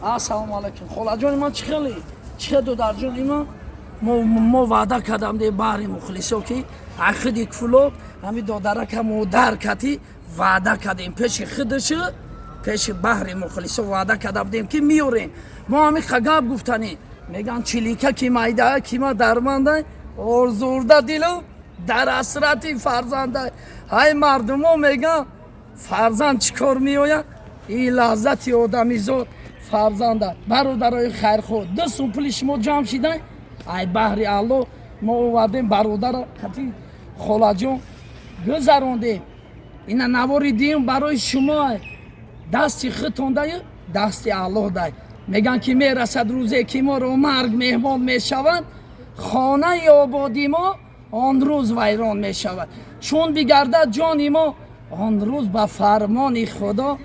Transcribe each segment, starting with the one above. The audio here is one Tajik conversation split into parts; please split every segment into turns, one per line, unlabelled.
Ассалому алайкум, холаҷони ман, чӣ хеле, чӣ хел, додарҷони ман? Мо ваъда кардам де баҳри мухлисо, ки ахиди кӯлоб ҳами додарака модар кати ваъда кардем, пеши худаш, пеши баҳри мухлисо ваъда карда будем, ки меорем. Мо ҳами гап гуфтанем, меган чилика ки майда, ки ма дарманда, орзурда дилу дар ҳасрати фарзанда. Ҳай мардумо меган, фарзанд чӣ кор меояд? И лаззати одамизод фарзанда. Бародарои хайрхоҳ, 2 сум пули шумо ҷамъ шида, ай баҳри Алло мо овардем бародара, кати холаҷон гузарондем. Ина навори диюм барои шумо, дасти худтон даю, дасти Аллоҳ дай. Меган ки мерасад рӯзе, ки моро марг меҳмон мешавад, хонаи ободи мо он рӯз вайрон мешавад. Чун бигардад ҷони мо он рӯз ба фармони Худо,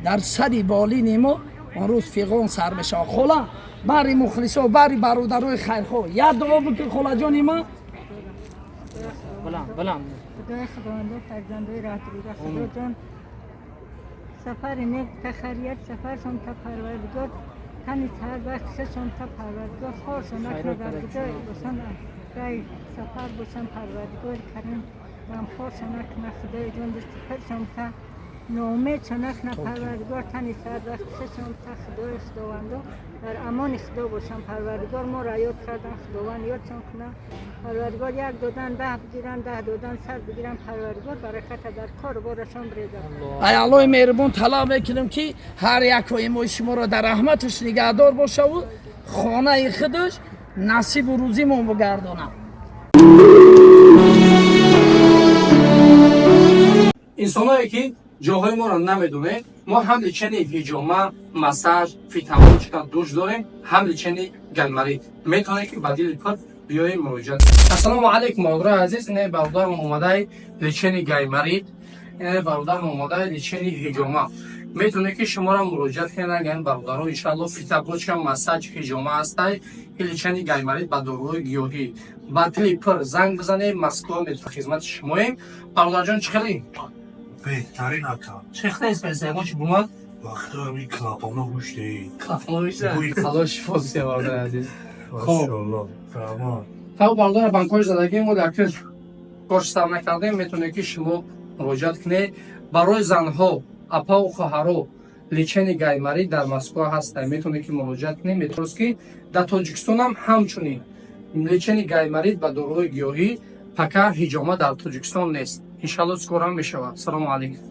дар сари болини мо он рӯз фиғон сар мешавад. Хола, бари мухлисо, бари бародарои хайрхоҳ як дуо бикун, холаҷони ман.
Баланд, баланд.
Худои худовандо фарзандои раҳдурира, Худоҷон, сафари нек тахарият сафаршон та, Парвардигор, тани сар бахшашон та, Парвардигор, хоршон накна, бошан, рай сафар бошан, Парвардигори карим, ғамхоршон накна, Худои ҷон, дасти пиршон та, ноумедшон накна, Парвардигор, тани сар бахшашон та, Худои худовандо, дар амони Худо бошан. Парвардигор, моро ёд кардан, Худованд ёдшон кунад. Парвардигор, як додан 10 бигиран, 10 додан 100 бигиран. Парвардигор, бараката дар кору борашон бирезад.
Ай Аллоҳи меҳрубон талаб мекунем, ки ҳар якои мои шуморо дар раҳматаш нигаҳдор бошаву хонаи худаш насибу рӯзимон бигардонад.
Инсоное, ки ҷоҳои моро намедонед, мо ҳам лечение ҳиҷома, массаж, фитобочка, душ дорем, ҳам лечение гайморит. Метавонед, ки ба дили пур биёед, муроҷиат. Ассалому алайкум, бародарои азиз. Ине бародарам омадаи лечение гайморит, ине бародарам омадаи лечение ҳиҷома. Метавонед, ки шуморо муроҷиат кунед. Агар бародаро, иншаалло, фитобочка, массаж, ҳиҷома ҳастай и лечение гайморит ба доруҳои гиёҳӣ. Ба дили пур занг бизанед, Москва метро, хизмати шумоем. Бародарҷон, чӣ хеле?
Беҳтарин, ака.
Чӣ хеле ягон чи бумад?
Вақто ҳамин клапано гӯштаи.
Алло шифо диҳад, бародари азиз. Хоб.
Машоалло, раҳмат.
Та бародар банкҳои задагӣ мо дар кир корш сар накардем. Метавонед, ки шумо муроҷиат кунед. Барои занҳо, апаву хоҳаро, лечение гайморит дар Москва ҳастай, метавонед, ки муроҷиат кунед. Метавонед, ки дар Тоҷикистонам ҳамчунин лечение гайморит ба доруҳои гиёҳӣ. Пока ҳиҷома дар Тоҷикистон нест, иншалло, скоро мешавад. Салому алайкум.